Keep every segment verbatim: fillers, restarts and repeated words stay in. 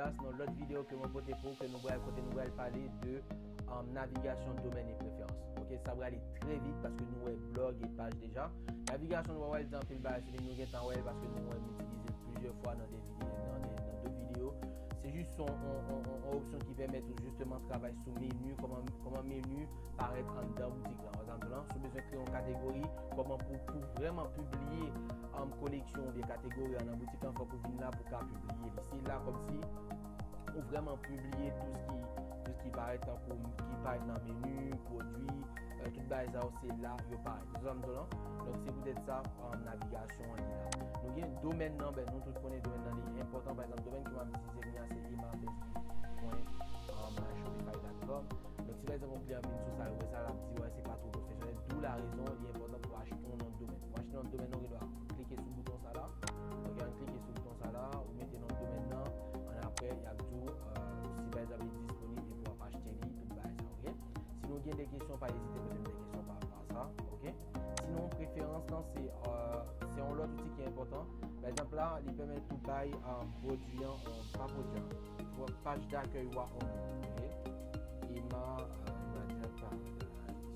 Nan lòt videyo ke mwen pote pou ke nou pral kote nou pral pale de um, navigasyon domèn e preferans. Ok, sa prale trè vit paske nou wè blog e paj deja. Navigasyon nou wè l di anpil bagay sou li, nou gentan wè l paske nou wè m itilize l plizyè fwa nan de videyo, nan de, nan de videyo. Se jis yon, yon, yon, yon, yon opsyon ki pèmèt ou jisteman travay sou meni, kòman, kòman meni parèt anndan boutik la. Egzanp lan, si w bezwen kreye yon kategori, kòman pou, pou vrèman pibliye um, koleksyon oubyen kategori an nan boutik lan, fòk ou vin la pou ka pibliye li. Se la kòmsi ou vrèman pibliye tou sa ki, tou sa ki parèt tankou ki parèt nan meni, pwodui, euh, tout bagay sa yo se la yo parèt. Ou sa m di w lan? Donk se poutèt sa um, navigasyon an li la. Nou gen domèn nan, ben nou tout konnen domèn nan li enpòtan. Pa egzanp, domèn ke m ap itilize kounye a se emma business point my shopify dot com. Donk si pa egzanp yon kliyan vin sou sa, l wè sa, l ap di wè se pa twò pwofesyonèl. D'où la raison li enpòtan pou achte yon non de domèn. Pou achte non de domèn, ou gen dwa klike sou bouton sa la. Ok, ann klike sou bouton sa la, ou mete non de domèn nan, annapre y ap di w euh, si pa egzanp li disponib epi w ap achte li, tout bagay sa, ok? Si nou gen de kesyon, pa ezite poze m de kesyon pa rapò a sa, ok? Sinon preferans lan se euh, se yon lòt outi ki enpòtan. Pa egzanp la, li pèmèt ou bay euh, pwodui an, euh, pa pwodui an, paj dakèy ou a yon non, ok? Emma, euh, Emma Paradise. Paradise.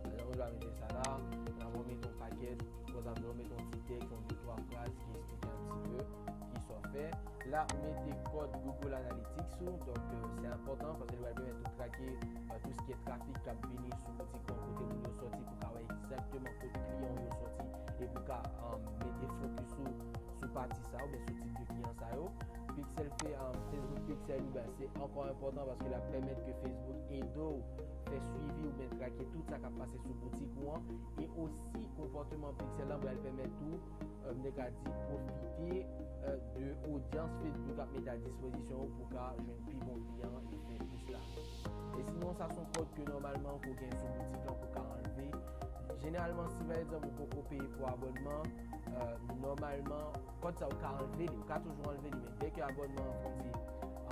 Alò, ou va mete sa la, n ap mete yon pakèt, pa egzanp, nou mete yon ti tèks, yon de twa fraz ki eksplike yon ti pe ki sa w fè. La, ou mete kòd Google Analytics ou, donk euh, se enpòtan paske li va pèmèt ou trake euh, tou sa ki trafik k ap vini sou boutik lan, kote moun yo sòti, pou ka wè egzakteman kote kliyan w yo sòti e pou ka euh, mete fokis ou sou pati sa oubyen sou tip de kliyan sa yo. Pixel fe, um, Facebook Pixel ou ben se ankò enpòtan paske l ap pèmèt ke Facebook ede w fè swivi oubyen trake tout sa k ap pase sou boutik ou an. E osi konpòteman Pixel lan pral pèmèt ou, um, m te ka di, pwofite euh, de odyans Facebook ap mete a dispozisyon ou pou ka jwenn pi bon kliyan e fè plis lajan. E sinon sa se yon kòd ke nòmalman ke w gen sou boutik lan pou ka anlve. Jeneralman si pa egzanp ou poko peye pou abònman, euh, nòmalman kòd sa ou ka anlve li, ou ka toujou anlve li, men dèke abònman an, kòmsi,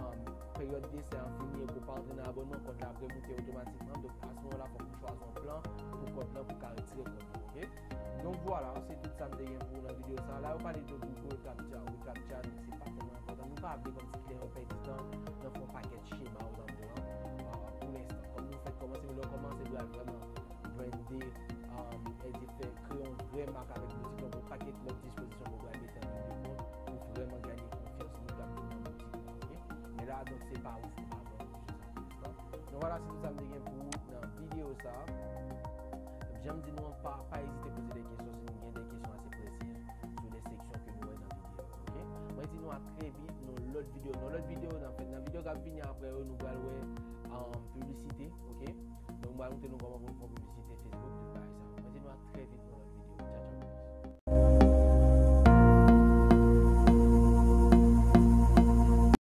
um, peryòd desè an fini e ke w pa antre nan abònman, kòd la ap remoute otomatikman. Donk a se moman la fòk ou chwazi yon plan pou kòd lan pou ka retire kòd lan, ok? Donk vwala, se tout sa m te gen pou ou nan videyo sa. La yo pale de Google Captcha, reCAPTCHA, donk se pa tèlman enpòtan. Nou pa vle kòmsi kliyan yo pèdi tan nan fè yon pakèt chema ou nan plan pou lenstan. Kòm nou fèk kòmanse, men lè w kòmanse, w pral vrèman brande, um, e di fè kreye yon vrè mak avèk boutik lan, pou pakèt lòt dispozisyon ke w pral mete an liy de kont pou vrèman ganye konfyans moun k ap vin nan boutik lan, ok? Men la, donk, se pa ou, se pa mwen, se sa pou lenstan. Donk, vwala, se tout sa m te gen pou ou nan videyo sa. Jan m di nou an, pa, pa ezite poze de kesyon si nou gen de kesyon ase presiz sou de seksyon ke nou wè nan videyo, ok? Mwen di nou a trè vit nan lòt videyo. Nan lòt videyo, nan, nan videyo k ap vini apre yo, nou pral wè, um, piblisite, ok? Donk, mwen montre nou kòman pou nou fè piblisite Facebook, tout